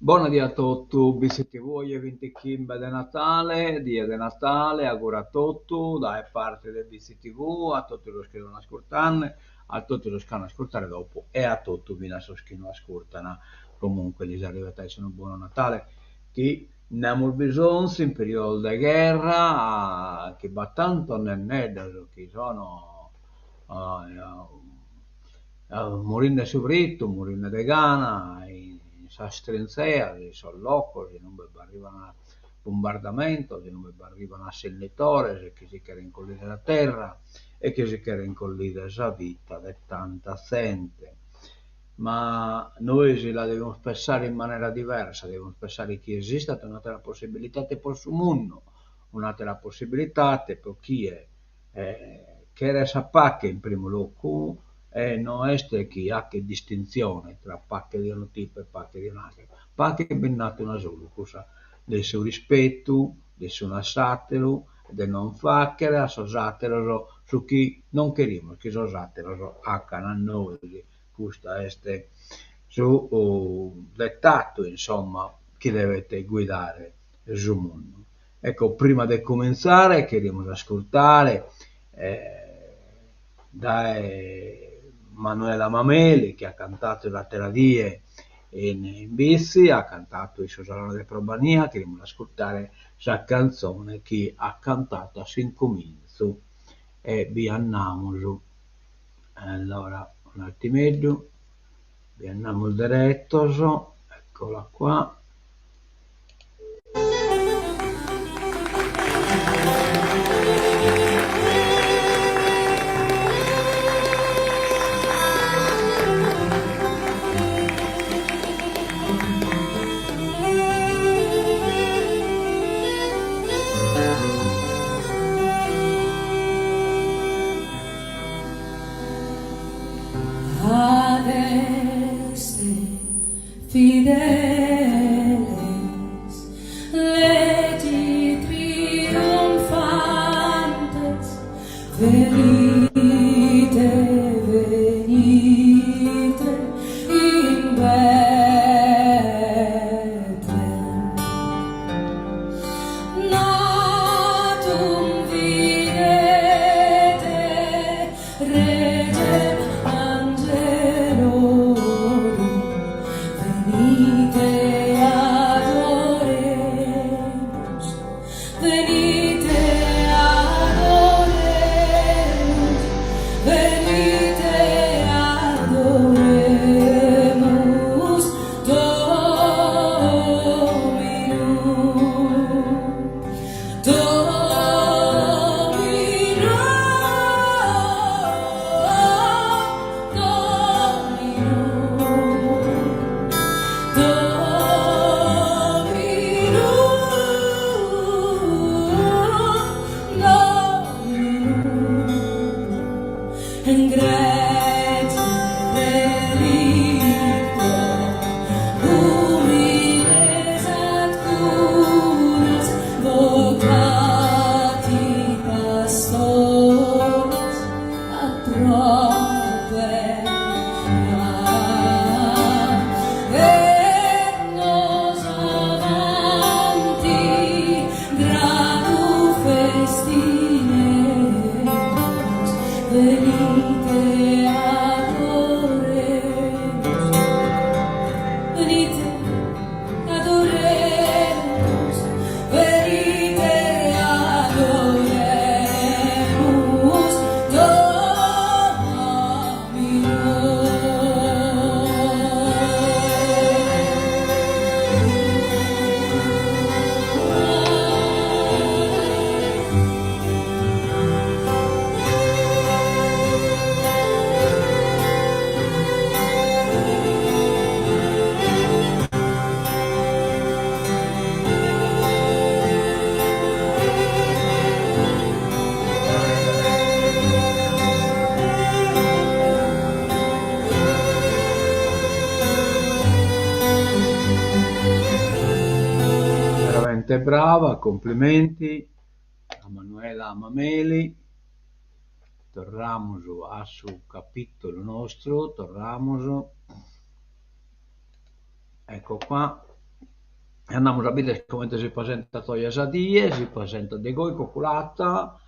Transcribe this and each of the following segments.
Bona die a totu, Bitzi TV oje bintichimbe de Natale, die de Natale, auguru a totu dae parte de Bitzi TV, a totu sos chi sun ascurtande, a totu sos chi an a ascurtare dopo e a totu finas sos chi no ascurtan, comunque lis arrivet a esser unu bonu Natale, chi nd'amus bisonzu in periodos de gherra, chi b'at tantos nenneddos chi sono Morinde 'e su frittu, morinde de gana, in sas trintzeas, in sos locos inube b'arrivan bombardamentos, inube b'arrivan assennitores chi si cheren collire sa terra e chi si cheren collire sa vita de tanta zente. Ma nois la devimus pessare in manera diversa, devimus pessare chi esistat un'attera possibilidade pro su mundu, un'attera possibilidade pro chie Cheret sa pache in primu locu e no est chi achet distintzione tra pache de unu tipu e pache de un'ateru. Pache bi nd'at una solu, cussa de su rispetu de s'unu a s'ateru, de non fachere a sos ateros su chi non cherimus chi sos ateros acan a nois. Custa est su detatu, insomma, chi devet guidare su mundu. Ecco, prima de cumintzare cherimus ascurtare dae Manuela Mameli chi at cantatu s'atera die in Bitzi, at cantatu in su Salone de Probania, cherimus ascurtare sa cantzone chi at cantatu a s'incumintzu e bi andamus, allora un'attimeddu, bi andamus derettos, eccola qua. Adeste Fideles, leti triunfantes, venite, venite in Betlem. Natum videte Regem angelorum, venite adoremus, venite adoremus, venite adoremus Dominum. Veramente brava, complimenti a Manuela Mameli. Torramus a su capitolu nostru, torramus, ecco qua. Andamus a bider comente si presentat oje sa die, si presentat de goi coculata,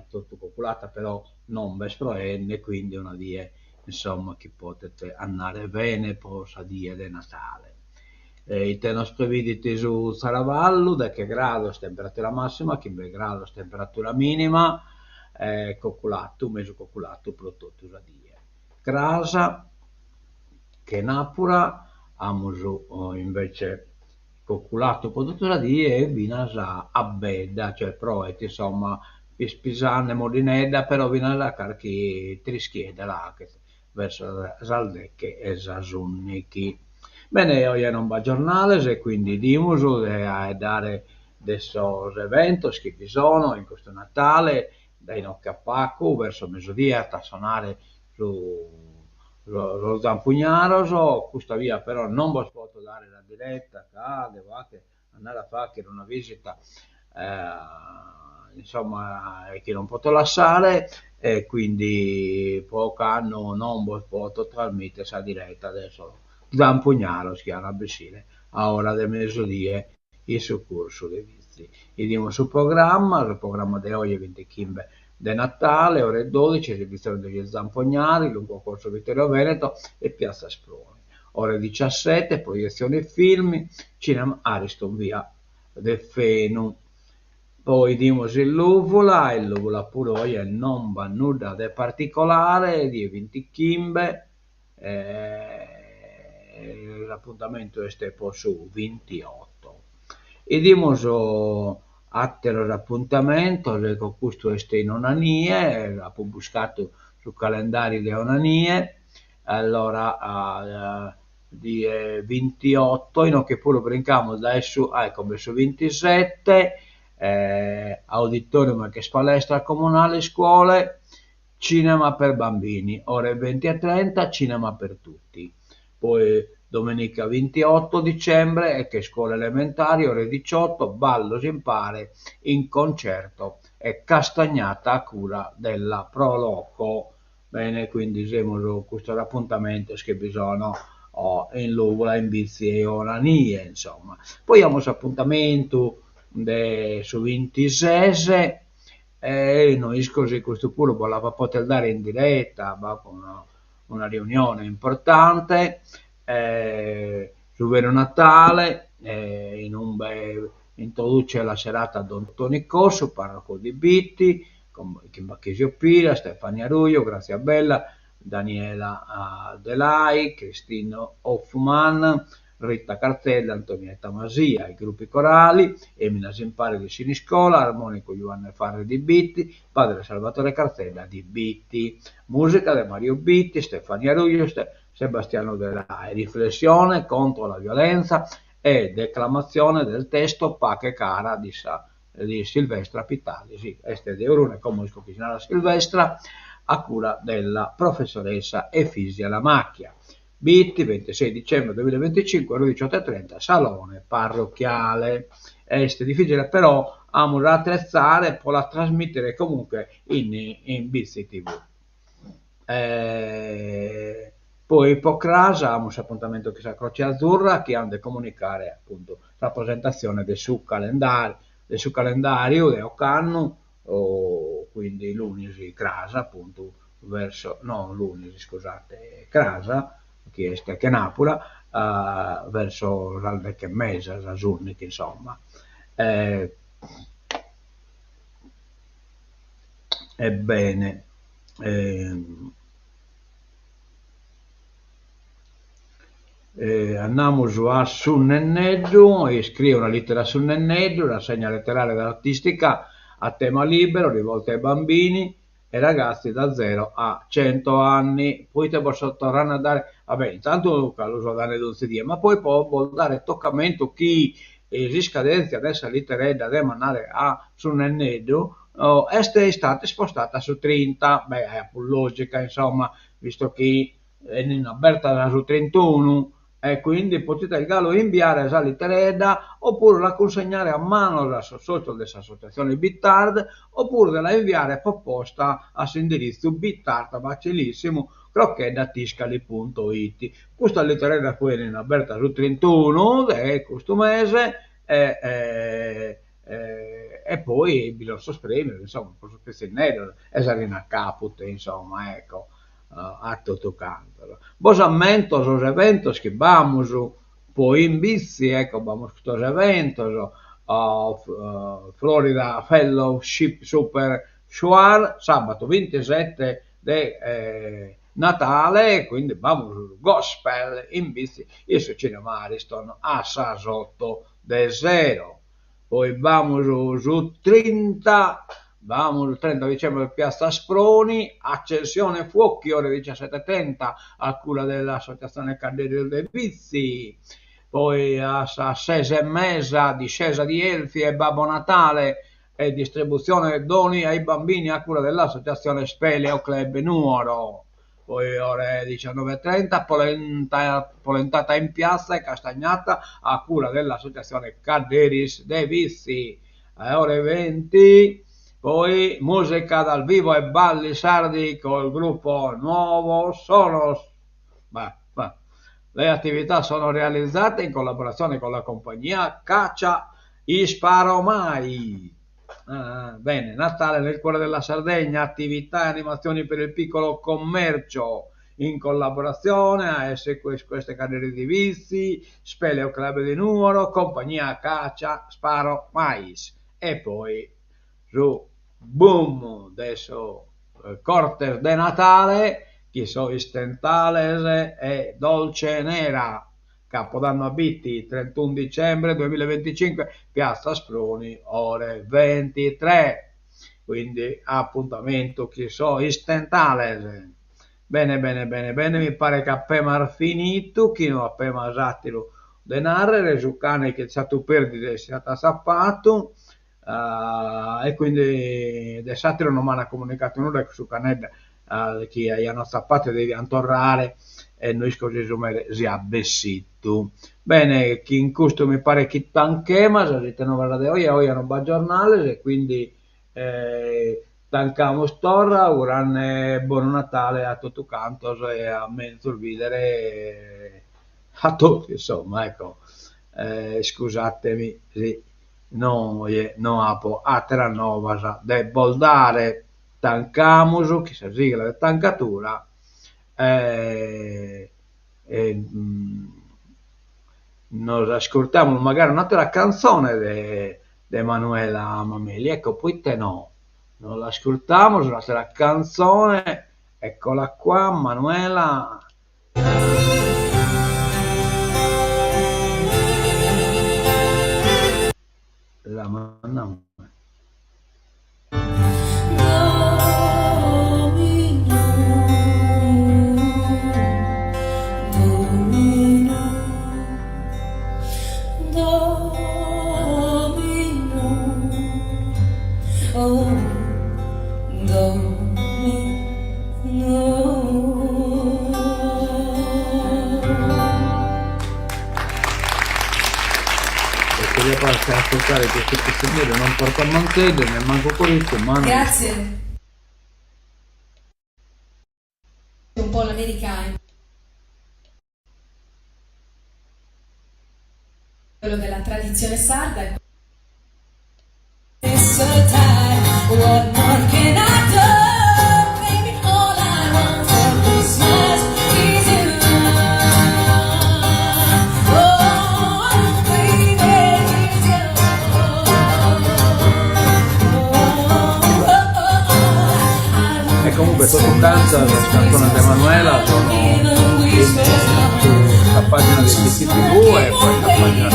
totu coculata però non b'est proende, quindi una die insomma chi podet andare bene pro sa die de Natale. E ite nos previdit su zaravallu, deche grados temperatura massima, chimbe grados temperatura minima, e coculatu, mesu coculatu pro totu sa die. Cras, chenapura, amus invece coculatu pro totu sa die e finas abbedda, cioè proet insomma, pispisande, moddinedda, però finas carchi trischiedda la 'achet verso sas deche e sas unnichi. Bene, oje non b'at giornales e quindi 'idimus de 'aeddare de sos eventos chi bi sono in custu Natale, dae inoche a pacu, verso mesudie at a sonare su sos zampugnaros, custa bia però non bos poto dare sa diretta ca devo 'acher andare a fagher una visita insomma chi non poto lassare e quindi pro ocannu non bos poto trasmitter sa diretta de sos zampugnaros chi an a bessire a ora de mesudie in su cursu de Vitzi. 'Idimus su programma, su programma de oje vintichimbe de Natale, ore dodici, esibizione degli zampognari lungo corso Vittorio Veneto e piazza Asproni. Ore diciassette, proiezione film, cinema Ariston via Deffenu. Poi 'idimus in Lùvula, in Lùvula puru oje non b'at nudda de particolare, die vintichimbe, s'apuntamentu est po su vintioto. 'Idimus Atteros apuntamentos, ecco custu est in Onanie, apo buscatu su calendariu de Onanie, allora die vintioto, inoghe puru brincamus dae su, ah ecco b'est su vintisette, auditorium ex palestra comunale scuole, cinema per bambini, ore venti e trenta, cinema per tutti. Poi domenica vintioto dicembre, ex scuola elementari, ore diciotto, ballos impare in concerto e castagnata a cura della Pro Loco. Bene, quindi semus custos apuntamentos chi bi sono in Lùvula, in Bitzi e Onanie, insomma. Poi amus s'apuntamentu de su vintises e no isco si custu puru bos l'apo a poter dare in diretta, b'apo una una riunione importante, su veru Natale, in umbe introduce la serata Don Toni Cossu, parroco di Bitti, chin Bachisio Pira, Stefania Ruiu, Grazia Bella, Daniela Delai, Christine Hoffmann, Rita Carzedda, Antonietta Masia, i gruppi corali, Eminas Impare di Siniscola, Armonico Giuanne Farre di Bitti, Padre Salvatore Carzedda di Bitti. Musica de Mario Bitti, Stefania Ruiu, Sebastiano Delai. Riflessione contro la violenza e declamazione del testo Pache cara di sa di Silvestra Pitali, si, est de Orune, como isco chi si narat Silvestra, a cura della professoressa Efisia Lamacchia. Bitti, ventisei dicembre duemilaventicinque, ore diciotto e trenta, salone parrocchiale. Est difficile però amus a attrezzare pro la trasmittere comunque in in Bitzi TV. Poi po cras amus s'apuntamentu chin sa Croce Azzurra chi an de comunicare appuntu sa presentazione de su calendariu de su calendariu de ocannu, quindi lunis cras appuntu verso, no lunis iscusate, cras chi est chenapura verso sas deche e mesa, sas unnichi insomma. E bene Andamus a su Nenneddu, iscrio una littera a su Nenneddu, rassegna letteraria ed artistica a tema libero rivolta ai bambini e ragazzi da zero a cento anni. Proite bos so torrende a dare, va bè, intantu ca lu so dende donzi die, ma poi po bos dare tocamentu chi s'iscadèntzia de sa literedda de mandare a su Nenneddu est istada ispostada a su trinta, beh, aiat prus lògica, insomma, visto chi 'enin abertas su trintunu e quindi potides galu imbiare sa literedda opuru la cunsegnare a manos a sos sòcios de s'assotziatzione Bitard opuru de la imbiare po posta a s'indiritzu Bitard, facilissimu. Crocchedda Tiscali punto it. Custas litereddas poi 'enin abertas su trintunu de custu mese e e poi bi sun sos premios insomma pro sos pitzinneddos e sa Caput insomma ecco a totu cantos. Bos ammento sos eventos chi b'amus po in Bitzi, ecco b'amus custos eventos, Florida Fellowship Super Shuar, sabatu bintisette de Natale, quindi b'amus gospel in Bitzi in su cinema Ariston a sas otto de sero. Poi b'amus su trinta, b'amus trenta dicembre Piazza Asproni, accensione fuochi ore diciasette e trenta a cura dell'associazione Cadderis de Bitzi. Poi a sas ses e mesa discesa di Elfi e Babbo Natale e distribuzione doni ai bambini a cura dell'associazione Speleo Club Nuoro. Poi ore 19:30 polenta, polentata in piazza e castagnata a cura dell'associazione Cadderis de Bitzi. A ore 20 poi musica dal vivo e balli sardi col gruppo Nuovo Sonos. Bah, bah. Le attività sono realizzate in collaborazione con la compagnia Caccia Isparomai. Ah, bene, Natale nel cuore della Sardegna, attività e animazioni per il piccolo commercio in collaborazione a SQS Cadderis di Bitzi, Speleo Club di Nuoro, Compagnia Caccia Sparo Mais. E poi su boom de sos Cortes de Natale chi so Is Tentales e Dolce Nera. Capodanno a Bitti, trentunu dicembre duemilaebinticinque, Piazza Asproni, ore ventitré. Quindi apuntamentu chin sos Is Tentales. Bene bene bene bene, mi paret chi apemas finitu, chi no apemas àteru de nàrrere, su cane chi s'at pèrdidu e s'at atzapadu, e quindi de s'àteru no m'an comunicadu nudda chi su caneddu chi aian atzapadu e devian torrare e no isco si su mere siat bessidu. Bene, chin custu mi paret chi tanchemas sas ite novas de oje, oje non b'at giornales e quindi tancamus torra, augurande bonu Natale a totu cantos e a menzus bìdere a totu, insomma, ecco. Iscusatemi si no oje no apo àteras novas de bos dare. Tancamus chin sa sigla de tancatura e nos ascurtamus magari un'àtera cantzone de de Manuela Mameli, ecco poite no, nos l'ascurtamus un'àtera cantzone, eccola qua Manuela La mandamus. E cheria ascurtare custu pitzinneddu non portat manteddu e nemmancu corittu ma no Grazie. Un po' l'americano. Quello della tradizione sarda. E comunque totu cantas sas canzones de Manuela sono in su sa pagina de BTTV e poi sa pagina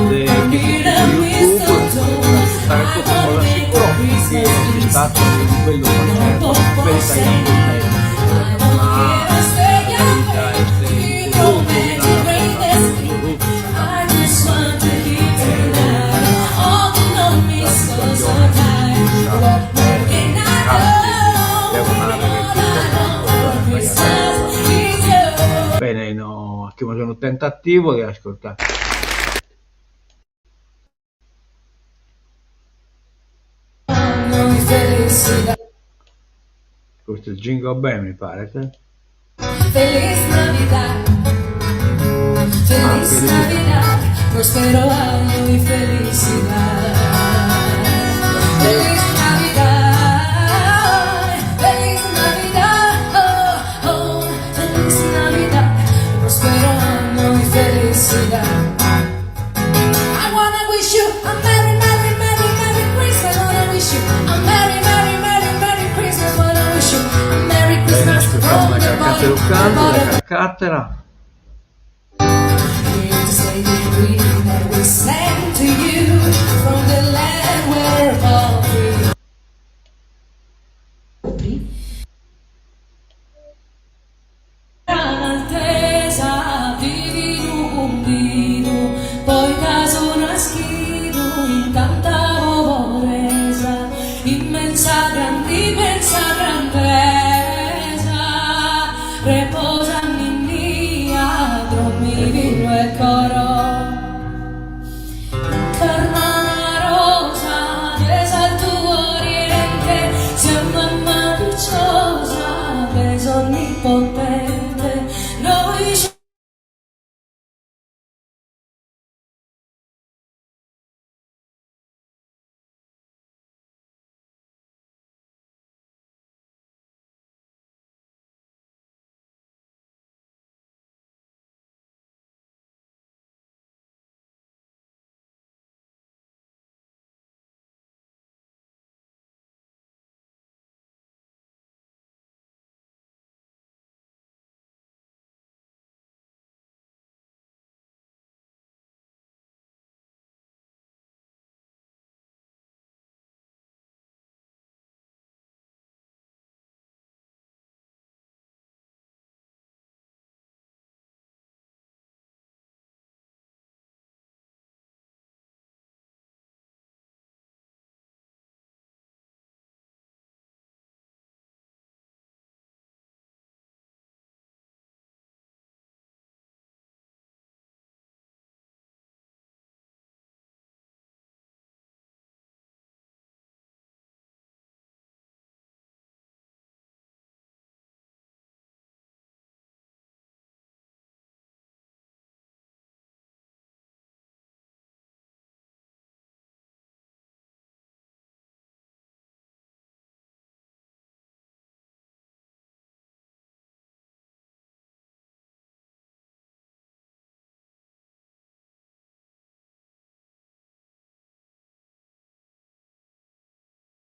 de BTTV YouTube, si podet ascurtare totu, bos assicuro chi est istatu unu bellu concerto, meritaiat prus tempus, ma sa vida est in currutu, finas a currutu sa situazione est cussa e antzis devo narrer chi Bene no 'achimus unu tentativu de ascurtare. Custu est Jingle Bell mi paret. Feliz Navidad, Ah, Feliz felicidade. Navidad, prospero año y felicidad. Feliz Navidad, Feliz Navidad, oh, oh, Feliz Navidad, prospero año y felicidad. I wanna wish you a merry, merry, merry, merry Christmas. Wanna wish you a merry, merry, merry, merry Christmas. Wanna wish you a merry Bene, Christmas ascoltiamo from da the calc'atteru bottom, the cantu, da bottom. calc'attera. Here to say the greeting that we send to you from the land where all free. Altesa divinu cumbidu, poita so naschidu in tanta poboresa, immensa grande, immensa grandesa.